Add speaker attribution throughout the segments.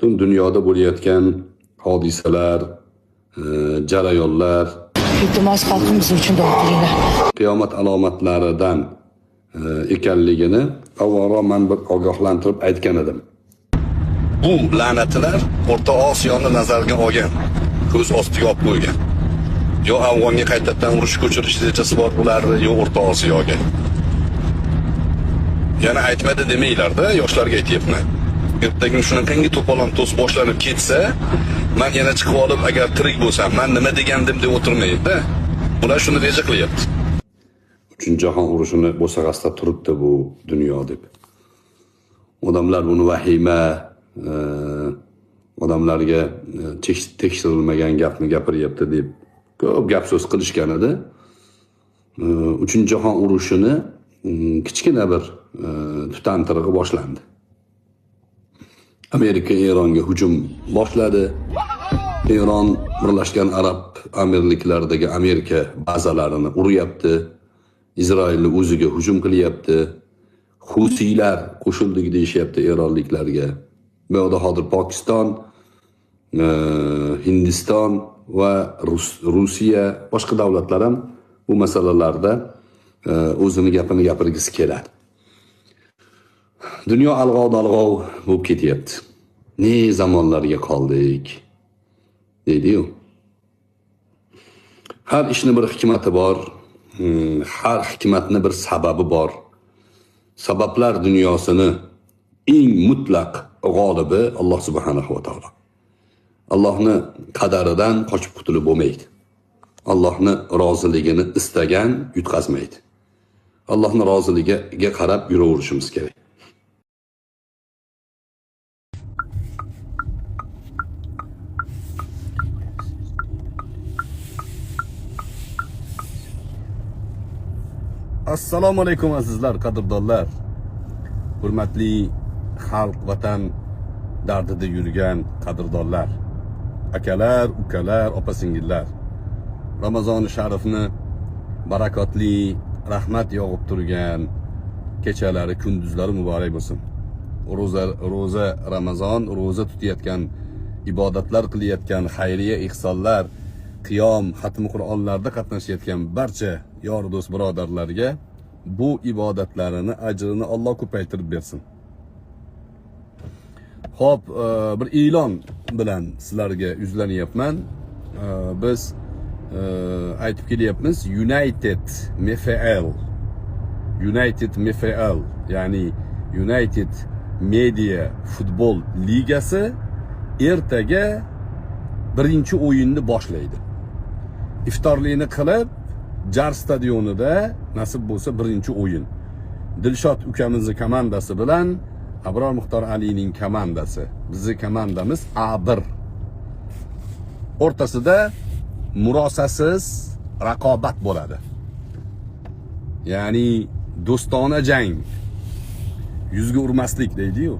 Speaker 1: Butun dunyoda bo'layotgan hodisalar, jarayonlar
Speaker 2: Iltimos, xalqimiz uchun duo qilinglar.
Speaker 1: Qiyomat alomatlaridan ekanligini avvalroq man bir ogohlantirib aytgan edim. Bu la'natlar O'rta Osiyoni nazarga olgan, ko'z ostiga olib qo'ygan. Yo Afg'onga qaytadan urush ko'chirish rejasi bor ularni, yo O'rta Osiyoga. Yana aytmadi demanglar-da, yoshlarga aytyapman. Ertaga shunaqangi to'polon to's boshlanib ketsa, man yana chiqib olib, agar tirik bo'lsam, man nima degandim deb o'tirmaydi-da. Ular shuni reja qilyapti. Uchinchi jahon urushini bo'sag'asida turibdi bu dunyo deb. Odamlar buni vahima, odamlarga tekshirilmagan gapni gapiryapti deb ko'p gap so'z qilishgan edi. Uchinchi jahon urushini kichkina bir tutantirig'i boshlandi. Amerika Eronga hujum boshladi. Eron Birlashgan Arab Amirliklaridagi Amerika bazalarini uryapti. Izroilni o'ziga hujum qilyapti. Husiylar qo'shildik deyishyapti eronliklarga. Bu yoqda hozir Pokiston, Hindiston va Rusiya, boshqa davlatlar ham bu masalalarda o'zini gapini gapirgisi keladi. Dunyo alg'ov-dalg'ov bo'lib ketyapti. Ne zamonlarga qoldik deydi-yu. Har ishni bir hikmati bor, har hikmatni bir sababi bor. Sabablar dunyosini eng mutlaq g'olibi Alloh subhanahu va taolo. Allohni qadaridan qochib qutulib bo'lmaydi. Allohni roziligini istagan yutqazmaydi. Allohning roziligiga qarab yuraverishimiz kerak. Assalomu alaykum azizlar, qadrdonlar. Hurmatli xalq, vatan dardida yurgan qadrdonlar. Akalar, ukalar, opa-singillar. Ramazoni sharifni barakotli, rahmat yog'ib turgan kechalari, kunduzlari muborak bo'lsin. Ro'za Ramazon, ro'za tutayotgan, ibodatlar qilayotgan, xayriya ihsonlar, qiyom, xatmi Qur'onlarda qatnashayotgan barcha yor do'st birodarlarga bu ibodatlarini ajrini Alloh ko'paytirib bersin. Xo'p, bir e'lon bilan sizlarga yuzlanyapman. Biz aytib kelyapmiz, United MFL, United MFL, ya'ni United Media Futbol Ligasi ertaga birinchi o'yinni boshlaydi. Iftorlikni qilib, Jar stadionida nasib bo'lsa birinchi o'yin. Dilshod ukamizni komandasi bilan Abror Muxtor Alining komandasi, bizni komandamiz A1 o'rtasida murosasiz raqobat bo'ladi. Ya'ni do'stona jang. Yuzga urmaslik deydi-yu.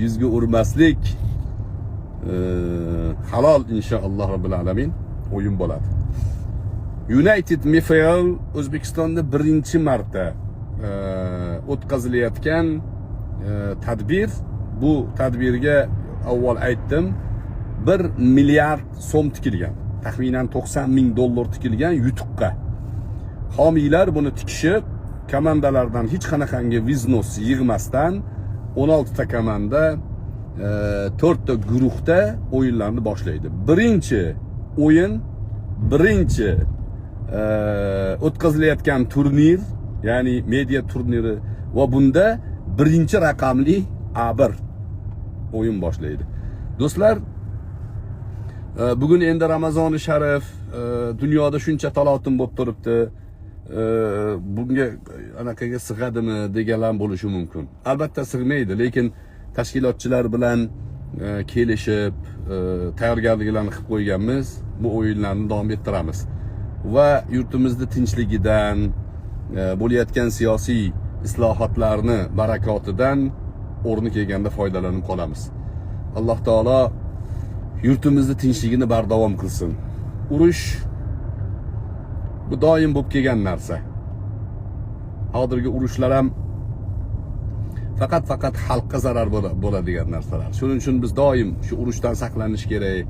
Speaker 1: Yuzga urmaslik halol inshaalloh robbil alamin o'yin bo'ladi. United MFL O'zbekistonda birinchi marta o'tkazilayotgan tadbir. Bu tadbirga avval aytdim, 1 milliard so'm tikilgan. Taxminan 90 ming dollar tikilgan yutuqqa. Homiylar buni tikishib, komandalardan hech qanaqangi взнос yig'masdan 16 ta komanda 4 ta guruhda o'yinlarni boshlaydi. Birinchi o'yin, birinchi o'tkazilayotgan turnir, ya'ni media turniri va bunda birinchi raqamli A1 o'yin boshlaydi. Do'stlar, bugun endi Ramazoni sharif, dunyoda shuncha talotim bo'lib turibdi. Bunga anaqaga sig'adimi deganlar bo'lishi mumkin. Albatta sig'maydi, lekin tashkilotchilar bilan kelishib, tayyorgarliklarni qilib qo'yganmiz. Bu o'yinlarni davom ettiramiz. Va yurtimizda tinchligidan, bo'layotgan siyosiy islohotlarni barakotidan o'rni kelganda foydalanib qolamiz. Alloh taolo yurtimizni tinchligini bardavom qilsin. Urush bu doim bo'lib kelgan narsa. Hozirgi urushlar ham Faqat xalqqa zarar bo'ladigan narsalar. Shuning uchun biz doim shu urushdan saqlanish kerak,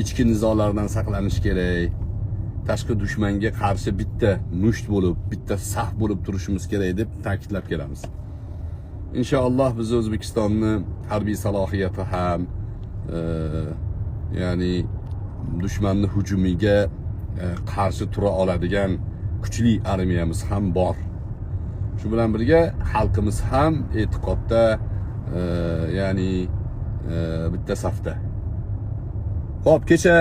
Speaker 1: ichki nizolardan saqlanish kerak, tashqi dushmanga qarshi bitta musht bo'lib, bitta saf bo'lib turishimiz kerak deb ta'kidlab kelamiz. Inshaalloh biz O'zbekistonni harbiy salohiyati ham ya'ni dushmanni hujumiga qarshi tura oladigan kuchli armiyamiz ham bor. Shu bilan birga xalqimiz ham e'tiqodda, ya'ni bitta safda. Xo'p, kecha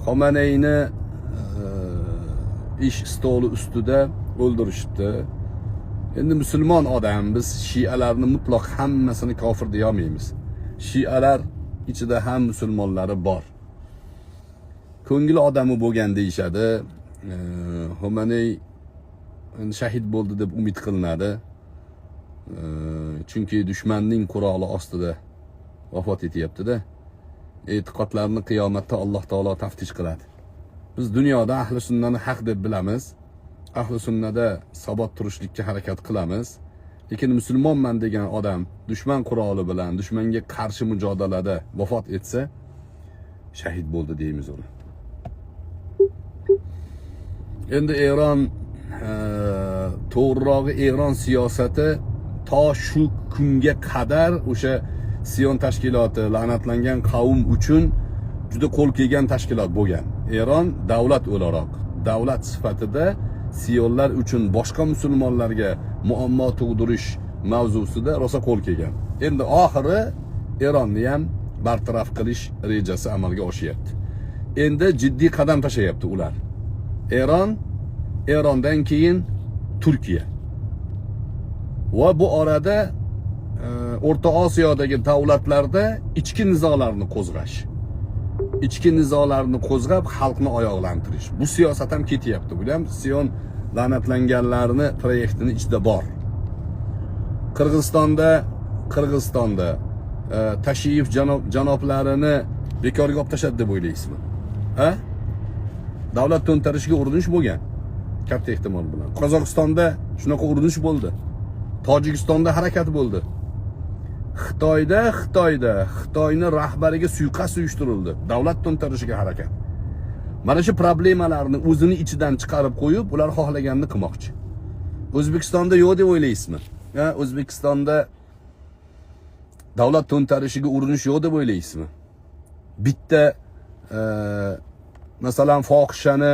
Speaker 1: Xomaneyni ish stoli ustida o'ldirishibdi. Endi musulmon odam, biz shialarni mutlaq hammasini kofir deya olmaymiz. Shialar ichida ham musulmonlari bor. Ko'ngil odami bo'lgan deyishadi. Xomaney endi shahid bo'ldi deb umid qilinadi. Chunki dushmanning quroli ostida vafot etyapti-da. E'tiqodlarni qiyomatda Alloh taolo taftish qiladi. Biz dunyoda ahli sunnani haq deb bilamiz. Ahli sunnada sabot turishlikka harakat qilamiz. Lekin musulmonman degan odam dushman quroli bilan dushmanga qarshi mujodalada vafot etsa, shahid bo'ldi deymiz uni. Endi Eron, to'g'rirog'i Eron siyosati to shu kunga qadar o'sha Sion tashkiloti la'natlangan qavm uchun juda qo'l kelgan tashkilot bo'lgan. Eron davlat o'laroq, davlat sifatida Sionlar uchun boshqa musulmonlarga muammo tug'dirish mavzusida rosa qo'l kelgan. Endi oxiri Eronni ham bartaraf qilish rejasi amalga oshyapti. Endi jiddiy qadam tashlayapti ular. Eron, Erondan keyin Turkiya. Va bu orada O'rta Osiyodagi davlatlarda ichki nizolarni qo'zg'ash. Ichki nizolarni qo'zg'ab xalqni oyoqlantirish. Bu siyosat ham ketyapti. Bu ham Sion la'natlanganlarni proyektini ichida bor. Qirg'izistonda Tashiyev janoblarini bekorga olib tashladi deb o'ylaysizmi? Ha? Davlat to'ntarishiga urinish bo'lgan katta ehtimol bilan. Qozog'istonda shunaqa urinish bo'ldi. Tojikistonda harakat bo'ldi. Xitoyda Xitoyni rahbariga suiqasd uyushtirildi. Davlat to'ntarishiga harakat. Mana shu problemalarni o'zini ichidan chiqarib qo'yib, ular xohlaganini qilmoqchi. O'zbekistonda yo'q deb o'ylaysizmi? Ha, O'zbekistonda davlat to'ntarishiga urinish yo'q deb o'ylaysizmi? Bitta masalan fohishani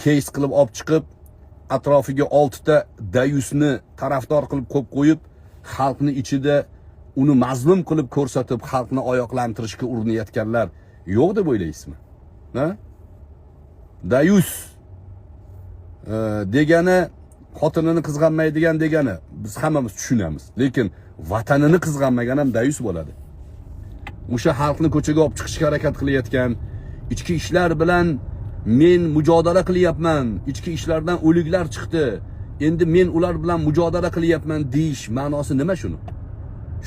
Speaker 1: кейс qilib olib chiqib, atrofiga 6 ta dayusni tarafdor qilib qo'yib qo'yib, xalqni ichida uni mazlum qilib ko'rsatib, xalqni oyoqlantirishga urinayotganlar yo'q deb o'ylaysizmi? Ha? Dayus degani xotinini qizg'anmaydigan degani biz hammamiz tushunamiz. Lekin vatanini qizg'anmagan ham dayus bo'ladi. O'sha xalqni ko'chaga olib chiqishga harakat qilayotgan, ichki ishlar bilan men mujodala qilyapman, ichki ishlardan o'liklar chiqdi, endi men ular bilan mujodala qilyapman deyish ma'nosi nima shuni?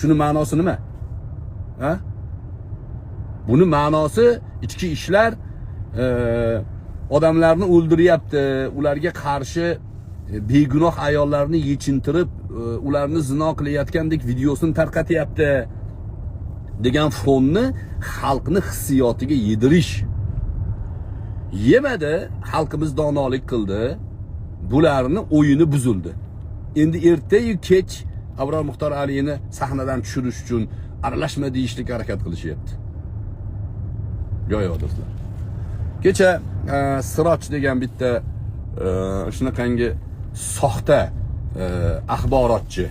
Speaker 1: Shuni ma'nosi nima? Ha? Buni ma'nosi ichki ishlar odamlarni o'ldiryapti, ularga qarshi begunoh ayollarni yechintirib, ularni zino qilayotgandek videosini tarqatyapti degan fonni xalqni hissiyotiga yedirish. Yemadi, xalqimiz donolik qildi. Bularni o'yini buzildi. Endi ertayu kech Abror Muxtor Aliyni sahnadan tushirish uchun aralashma deyishlik harakat qilishyapti. Yo'q, yo'q do'stlar. Kecha Siroj degan bitta shunaqangi soxta axborotchi,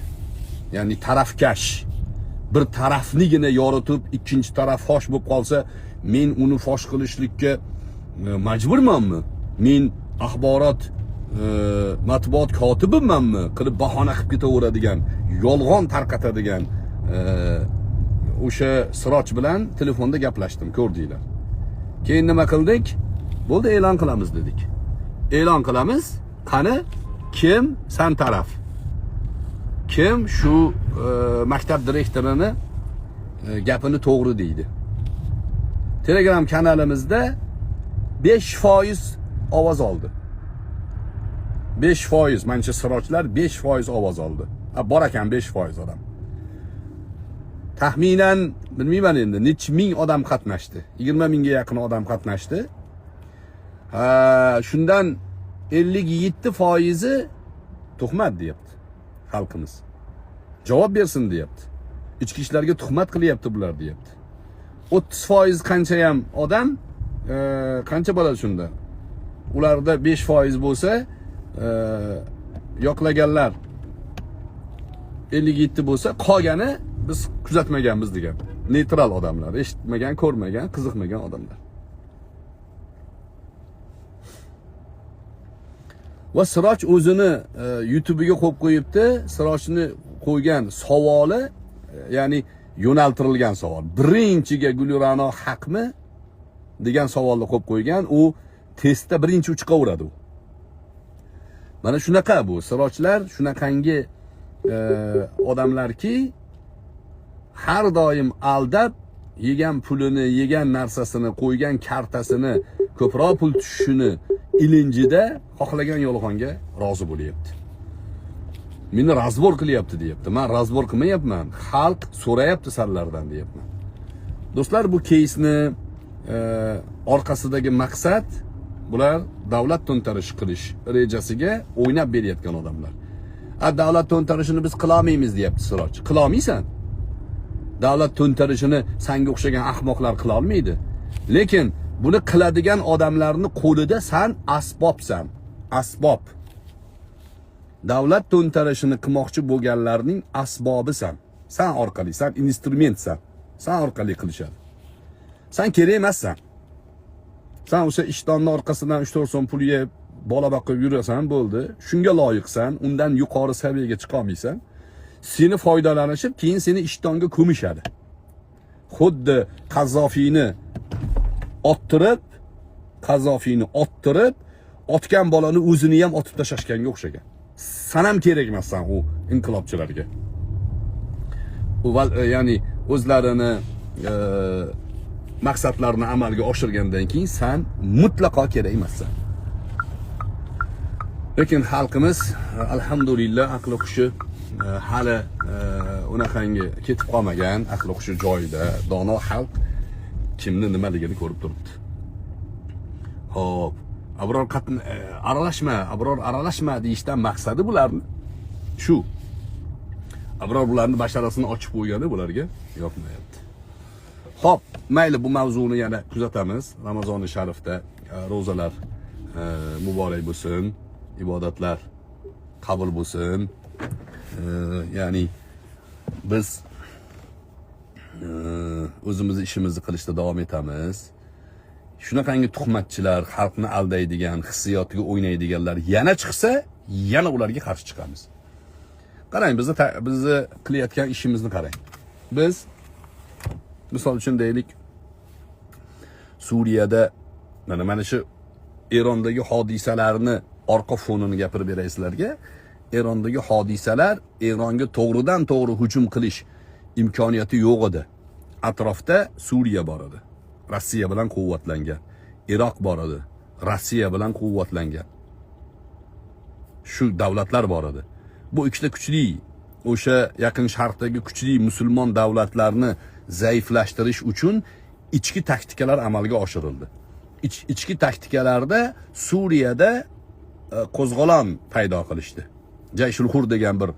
Speaker 1: ya'ni tarafkash, bir tarafnigina yoritib, ikkinchi taraf fosh bo'lib qolsa, men uni fosh qilishlikka majburmanmi? Men axborot matbuot kotibimanmi qilib bahona qilib ketaveradigan, yolg'on tarqatadigan o'sha Siroj bilan telefonda gaplashdim, ko'rdinglar. Keyin nima qildik? Bo'ldi, e'lon qilamiz dedik. E'lon qilamiz. Qani kim san taraf? Kim shu maktab direktorini gapini to'g'ri deydi? Telegram kanalimizda 5% ovoz oldi. 5%, manimcha Sirojlar 5% ovoz oldi. Bor ekan 5% odam. Taxminan bilmayman endi necha ming odam qatnashdi. 20 mingga yaqin odam qatnashdi. Shundan 57%i tuhmat deyapti xalqimiz. Javob bersin deyapti. Ichki ishlarga tuhmat qilyapti bular deyapti. 30% qancha ham odam, qancha bo'ladi shunda? Ularda 5% bo'lsa, yoqlaganlar 57 bo'lsa, qolgani biz kuzatmaganmiz degan. Neytral odamlar, eshitmagan, ko'rmagan, qiziqmagan odamlar. Va Siroj o'zini YouTube'iga qo'yib qo'yibdi. Sirojni qo'ygan savoli, ya'ni yo'naltirilgan savol. Birinchiga Gulirano haqmi degan savolni qo'yib qo'ygan. U testda birinchi chiqaveradi u. Mana shunaqa bu Sirojlar shunaqangi odamlarki, har doim aldab yegan pulini, yegan narsasini, qo'ygan kartasini ko'proq pul tushishini ilinjida xohlagan yolg'onga rozi bo'lyapti. Meni razbor qilyapti deyapti. Men razbor qilmayapman. Xalq so'rayapti sanlardan deyapman. Do'stlar, bu keysni orqasidagi maqsad bular davlat to'ntarishi qilish rejasiga o'ynab berayotgan odamlar. Davlat to'ntarishini biz qila olmaymiz deyapti Siroj. Qila olmaysan. Davlat to'ntarishini senga o'xshagan ahmoqlar qila olmaydi. Lekin buni qiladigan odamlarning qo'lida san asbobsan. Asbob. Davlat to'ntarishini qilmoqchi bo'lganlarning asbobisan. San orqali, san instrumentsan. San orqali qilishadi. San kerak emassan. San o'sha ishtonni orqasidan 3-4 so'm pul yeb, bola boqib yurasan, bo'ldi. Shunga loyiqsan, undan yuqori saviyaga chiqa olmaysan. Seni foydalanishib, keyin seni ishtonga ko'mishadi. Xuddi Qazzofiyni ottirib, otgan bolani o'zini ham otib tashlashganga o'xshagan. San ham kerak emassan u inqilobchilarga. U ya'ni o'zlarini maqsadlarini amalga oshirgandan keyin san mutlaqo kerak emassan. Lekin xalqimiz alhamdulillah aqli hushi hali unaqangi ketib qolmagan, aqli hushi joyida, dono xalq kimni nimaligini ko'rib turibdi. Xo'p, Abror aralashma, Abror aralashma deyishdan maqsadi bularni shu. Abror bularni basharasini ochib qo'ygani bularga yoqmayapti. Xo'p, mayli, bu mavzuni yana kuzatamiz. Ramazoni sharifda ro'zalar muborak bo'lsin, ibodatlar qabul bo'lsin. Ya'ni biz o'zimizni ishimizni qilishda davom etamiz. Shunaqangi tuhmatchilar, xalqni aldaydigan, hissiyotiga o'ynaydiganlar yana chiqsa, yana ularga qarshi chiqamiz. Qarang, bizni qilayotgan ishimizni qarang. Biz misol uchun deylik, Suriyada mana shu Erondagi hodisalarni orqa fonini gapirib beray sizlarga. Erondagi hodisalar, Eronga to'g'ridan to'g'ri hujum qilish imkoniyati yo'q edi. Atrofda Suriya bor edi. Rossiya bilan quvvatlangan. Iroq bor edi. Rossiya bilan quvvatlangan. Shu davlatlar bor edi. Bu ikkita kuchli, o'sha Yaqin Sharqdagi kuchli musulmon davlatlarni zaiflashtirish uchun ichki taktikalar amalga oshirildi. Ichki taktikalarda Suriyada qo'zg'olon paydo qilishdi. Jayshul Hur degan bir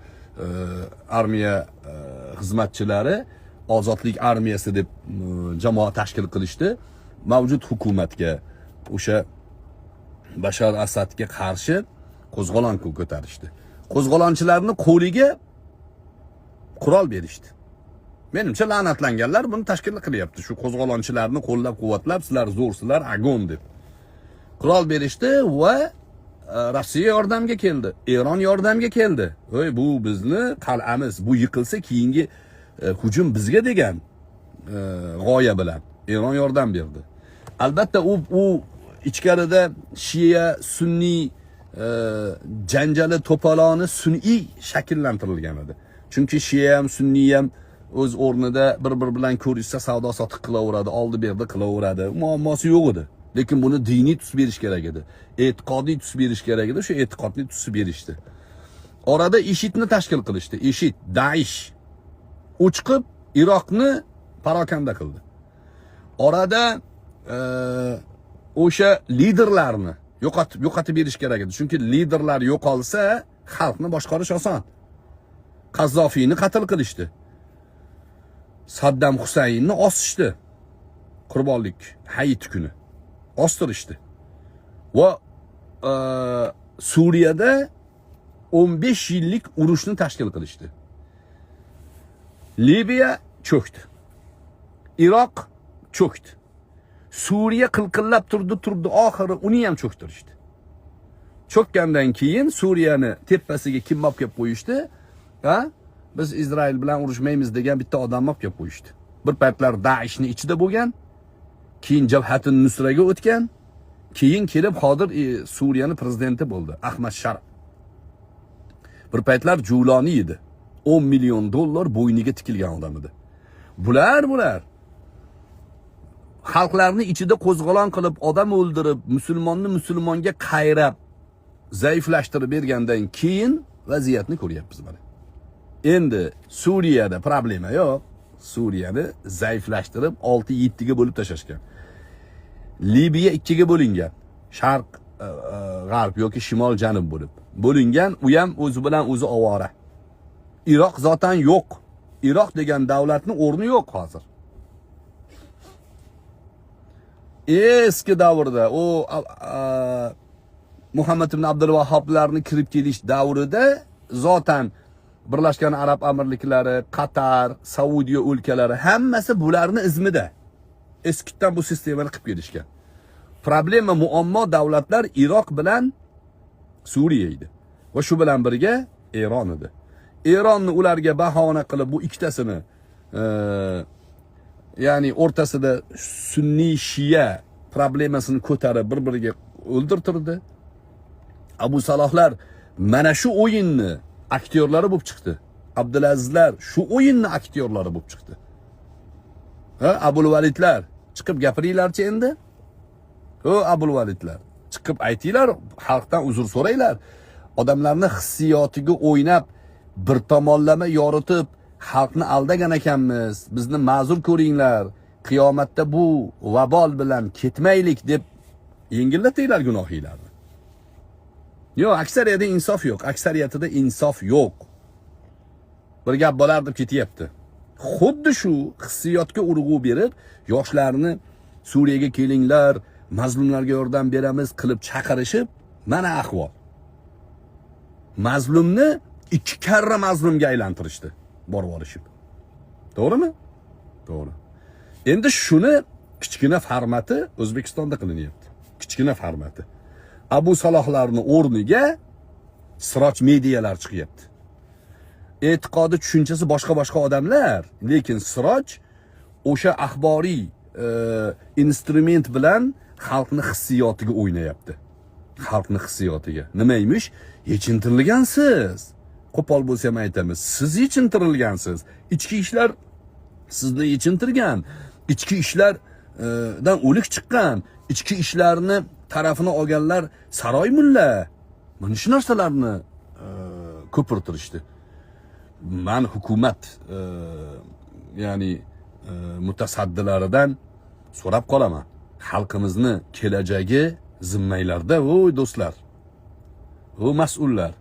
Speaker 1: armiya xizmatchilari Ozodlik armiyasi deb jamoa tashkil qilishdi. Mavjud hukumatga, o'sha Bashar Asadga qarshi qo'zg'olon ko'tarishdi. Qo'zg'olonchilarni qo'liga qurol berishdi. Menimcha la'natlanganlar buni tashkil qilyapti. Shu qo'zg'olonchilarni qo'llab-quvvatlab, sizlar zo'rsizlar, agon deb. Qurol berishdi va Rossiya yordamga keldi, Eron yordamga keldi. Voy, bu bizni qal'amiz, bu yiqilsa keyingi hujum bizga degan g'oya bilan Eron yordam berdi. Albatta u ichkarida shia, sunniy janjali to'poloni sun'iy shakllantirilgan edi. Chunki shia ham, sunniy ham o'z o'rnida bir-bir bilan ko'rishsa savdo sotiq qilaveradi, oldi berdi qilaveradi. Muammosi yo'q edi. Lekin buni diniy tus berish kerak edi. E'tiqodiy tus berish kerak edi. Shu e'tiqodli tusni berishdi. Orada IShIDni tashkil qilishdi. IShID, Daish. U chiqib Iroqni parokanda qildi. Orada o'sha liderlarni yo'qotib berish kerak edi. Chunki liderlar yo'qolsa, xalqni boshqarish oson. Qazzofiyni qatl qilishdi. Saddam Husaynni osishdi. Qurbonlik hayit kuni ostirishdi. Va Suriyada 15 yillik urushni tashkil qilishdi. Libiya cho'kdi. Iroq cho'kdi. Suriya qilqillab turdi, turdi, oxiri uni ham cho'ktirishdi. Cho'kkandan keyin Suriyani tepasiga kim olib kelib qo'yishdi? Ha? Biz Izrail bilan urushmaymiz degan bitta odamni olib kelib qo'yishdi. Bir paytlar Daeshni ichida bo'lgan, keyin Jabhatun Nusraga o'tgan, keyin kelib hozir Suriyani prezidenti bo'ldi, Ahmad Sharaf. Bir paytlar Juloni edi. 10 million dollar bo'yniga tikilgan odam edi. Bular xalqlarni ichida qo'zg'olon qilib, odam o'ldirib, musulmonni musulmonga qayrab, zaiflashtirib bergandan keyin vaziyatni ko'ryapmiz mana. Endi Suriyada problema yo'q. Suriyani zaiflashtirib 6-7 ga bo'lib tashlashgan. Libiya 2 ga bo'lingan. Sharq, g'arb yoki shimol janub bo'lib bo'lingan, u ham o'zi bilan o'zi ovora. Iroq zotan yo'q. Iroq degan davlatning o'rni yo'q hozir. Eski davrda u Muhammad ibn Abdul Vahhoblarni kirib kelish davrida zotan Birlashgan Arab Amirliklari, Qatar, Saudiya o'lkalari hammasi bularni izmida. Eskidan bu sistemani qilib kelishgan. Problema, muammo davlatlar Iroq bilan Suriya edi. Va shu bilan birga Eron edi. Eronni ularga bahona qilib bu ikkitasini ya'ni o'rtasida sunniy shia problemasini ko'tarib bir-biriga o'ldirtirdi. Abu Salohlar mana shu o'yinni aktyorlari bo'lib chiqdi. Abdulazizlar shu o'yinni aktyorlari bo'lib chiqdi. Ha, Abul Validlar chiqib gapiringlarchi endi. O Abul Validlar chiqib aytinglar, xalqdan uzr so'ranglar. Odamlarni hissiyotiga o'ynab bir tomonlama yoritib xalqni aldagan ekanmiz. Bizni ma'zur ko'ringlar. Qiyomatda bu vabol bilan ketmaylik deb yengillatinglar gunohinglarni. Yo'q, aksariyatida insof yo'q. Aksariyatida insof yo'q. Bir gap bo'lar deb ketyapti. Xuddi shu hissiyotga urg'u berib, yoshlarni Suriyaga kelinglar, mazlumlarga yordam beramiz qilib chaqirishib, mana ahvol. Mazlumni ikki karra mazlumga aylantirishdi, borib olishib. To'g'rimi? To'g'ri. Endi shuni kichkina formati O'zbekistonda qilinyapti. Kichkina formati. Abu Salohlarning o'rniga Siroj medialar chiqyapti. E'tiqodi tushunchasi boshqa-boshqa odamlar, lekin Siroj o'sha axboriy instrument bilan xalqni hissiyotiga o'ynayapti. Xalqni hissiyotiga. Nima emish? Yechintirilgansiz. Qo'pol bo'lsa ham aytamiz, siz yechintirilgansiz. Ichki ishlar sizni yechintirgan. Ichki ishlardan o'lik chiqqan. Ichki ishlarni tarafini olganlar saroy mulla. Mana shu narsalarni ko'pirtirishdi. Man hukumat ya'ni mutasaddilaridan so'rab qolaman. Xalqimizni kelajagi zimmanglarda, voy do'stlar. O mas'ullar.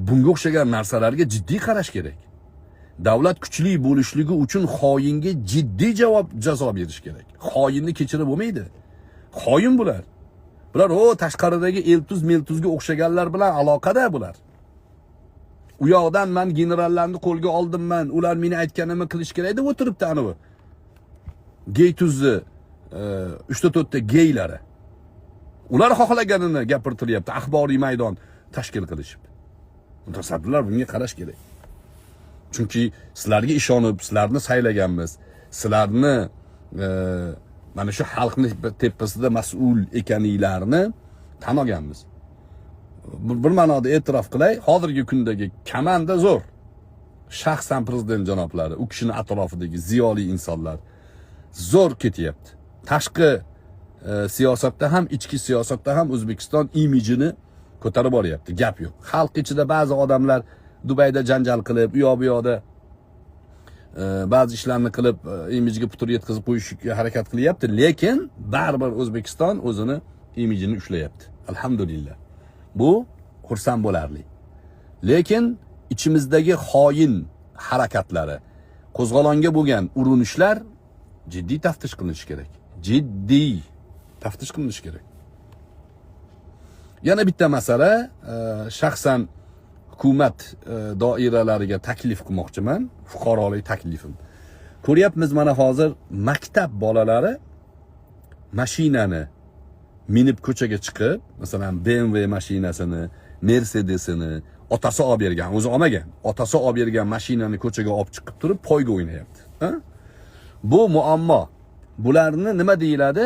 Speaker 1: Bunga o'xshagan narsalarga jiddiy qarash kerak. Davlat kuchli bo'lishligi uchun xoinga jiddiy javob jazo berish kerak. Xoinni kechirib bo'lmaydi. Xoin bular. Bular o tashqaridagi Eltuz Meltuzga o'xshaganlar bilan aloqada bular. U yoqdan men generallarni qo'lga oldimman, ular meni aytganimni qilish kerak deb o'tiribdi anavi. Geytuzni 3 ta 4 ta geylari. Ular xohlaganini gapirtiryapti, axboriy maydon tashkil qilishib. Mutasaddilar bunga qarash kerak. Chunki sizlarga ishonib, sizlarni saylaganmiz. Sizlarni mana shu xalqni tepasida mas'ul ekaninglarni tan olganmiz. Bir ma'noda e'tirof qilay, hozirgi kundagi komanda zo'r. Shaxsan prezident janoblari, u kishini atrofidagi ziyoli insonlar zo'r ketyapti. Tashqi Siyosatda ham, ichki siyosatda ham O'zbekiston imijini ko'tarib boryapti. Gap yo'q. Xalq ichida ba'zi odamlar Dubayda janjal qilib, u yoq bu yoqda ba'zi ishlarni qilib, imijga putur yetkazib qo'yishga harakat qilyapti, lekin baribir O'zbekiston o'zini imijini ushlayapti. Alhamdulillah. Bu xursand bo'larli. Lekin ichimizdagi xoin harakatlari, qo'zg'olonga bo'lgan urinishlar jiddiy taftish qilinishi kerak. Jiddiy taftish qilinishi kerak. Yana bitta masala, shaxsan hukumat doiralariga taklif qilmoqchiman, fuqarolik taklifim. Ko'ryapmiz mana hozir maktab bolalari mashinani minib ko'chaga chiqib, masalan, BMW mashinasini, Mercedesini otasi olib bergan, o'zi olmagan, otasi olib bergan mashinani ko'chaga olib chiqib turib poyga o'ynayapti. Bu muammo. Bularni nima deyiladi?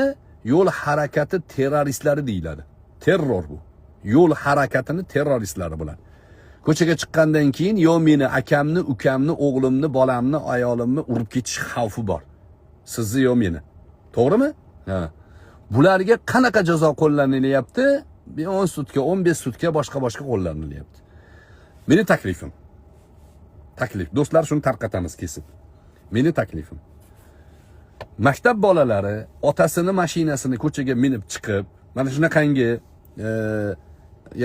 Speaker 1: Yo'l harakati terroristlari deyiladi. Terror bu. Yo'l harakatini terroristlari bular. Ko'chaga chiqqandan keyin yo meni akamni, ukamni, o'g'limni, bolamni, ayolimni urib ketish xavfi bor. Sizni yo meni. To'g'rimi? Ha. Bularga qanaqa jazo qo'llanilyapti? 10 sutka, 15 sutka boshqa-boshqa qo'llanilyapti. Meni taklifim. Taklif. Do'stlar, shuni tarqatamiz kesib. Meni taklifim. Maktab bolalari otasini mashinasini ko'chaga minib chiqib, mana shunaqangi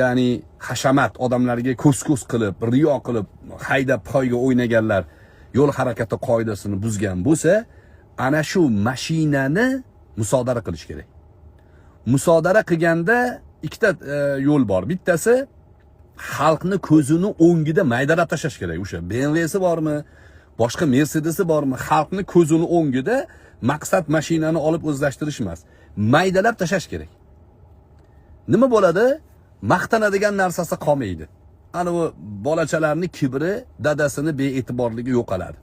Speaker 1: ya'ni hashamat odamlarga ko'z-ko'z qilib, riyo qilib, haydab poyga o'ynaganlar yo'l harakati qoidasini buzgan bo'lsa, ana shu mashinani musodara qilish kerak. Musodara qilganda ikkita yo'l bor. Bittasi xalqni ko'zini o'ngida maydalab tashlash kerak. O'sha BMWsi bormi, boshqa Mercedesi bormi, xalqni ko'zini o'ngida maqsad mashinani olib o'zlashtirish emas, maydalab tashlash kerak. Nima bo'ladi? Maqtanadigan narsasi qolmaydi. Ana bu bolachalarning kibri, dadasini bee'tiborligi yo'qoladi.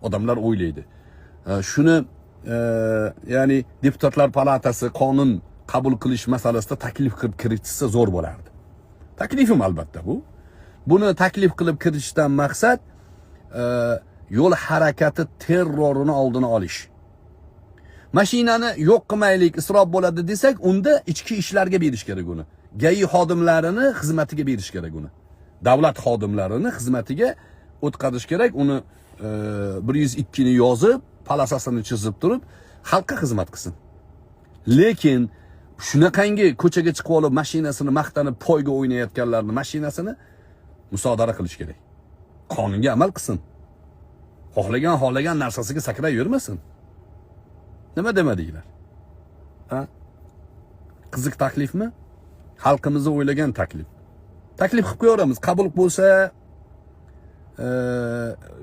Speaker 1: Odamlar o'ylaydi. Shuni ya'ni deputatlar palatasi qonun qabul qilish masalasida taklif qilib kiritsa zo'r bo'lardi. Taklifim albatta bu. Buni taklif qilib kiritishdan maqsad yo'l harakati terrorini oldini olish. Mashinani yo'q qilmaylik, isrof bo'ladi desak, unda ichki ishlarga berish kerak uni. GAI xodimlarini xizmatiga berish kerak uni. Davlat xodimlarini xizmatiga o'tkazish kerak, uni 102 ni yozib, palasasini chizib turib, xalqqa xizmat qilsin. Lekin shunaqangi ko'chaga chiqib olib mashinasini maqtanib poyga o'ynayotganlarning mashinasini musodara qilish kerak. Qonunga amal qilsin. Xohlagan narsasiga sakrab yurmasin. Nima demadinglar? Ha? Qiziq taklifmi? Xalqimizni o'ylagan taklif. Taklif qilib qo'yaveramiz. Qabul bo'lsa,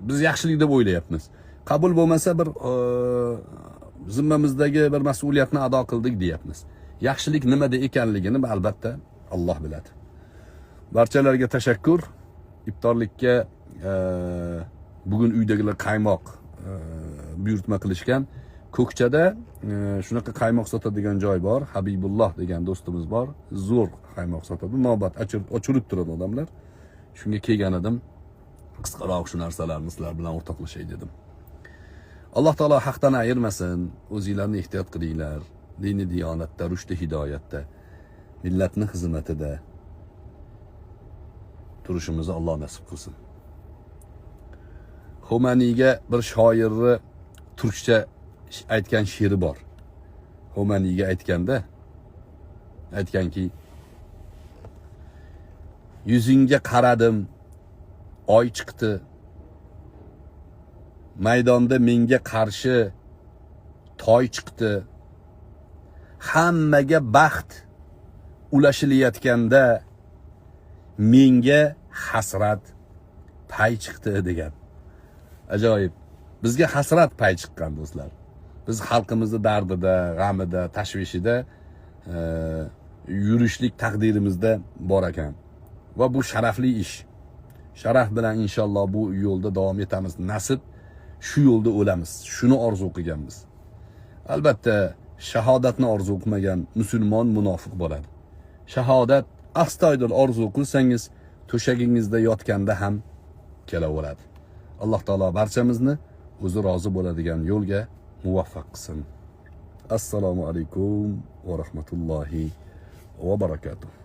Speaker 1: biz yaxshilik deb o'ylayapmiz. Qabul bo'lmasa bir zimmamizdagi bir mas'uliyatni ado qildik deyapmiz. Yaxshilik nimada ekanligini albatta Alloh biladi. Barchalarga tashakkur. Iftorlikka bugun uydagilar qaymoq buyurtma qilishgan. Ko'kchada shunaqa qaymoq sotadigan joy bor. Habibulloh degan do'stimiz bor. Zo'r qaymoq sotadi. Navbat ochilib turadi odamlar. Shunga kelgan edim. Qisqaroq shu narsalarni sizlar bilan o'rtoqlashay dedim. Alloh taolo haqdan ayirmasin. O'zinglarni ehtiyot qilinglar. Dini diyonatda, rushdi hidoyatda, millatning xizmatida turishimizni Alloh nasib qilsin. Xumaniyga bir shoirni turkcha aytgan she'ri bor. Xumaniyga aytganda aytganki, yuzingga qaradim, oy chiqdi. Maydonda menga qarshi toy chiqdi. Hammaga baxt ulashilayotganda menga hasrat pay chiqdi degan. Ajoyib. Bizga hasrat pay chiqqan do'stlar. Biz xalqimizni dardida, g'amida, tashvishida yurishlik taqdirimizda bor ekan. Va bu sharafli ish. Sharaf bilan inshaalloh bu yo'lda davom etamiz. Nasib shu yo'lda o'lamiz. Shuni orzu qilganmiz. Albatta shahodatni orzu qilmagan musulmon munofiq bo'ladi. Shahodat astoydil orzu qilsangiz, to'shagingizda yotganda ham kelaveradi. Alloh taolo barchamizni o'zi rozi bo'ladigan yo'lga muvaffaq qilsin. Assalomu alaykum va rahmatullohi va barakatuh.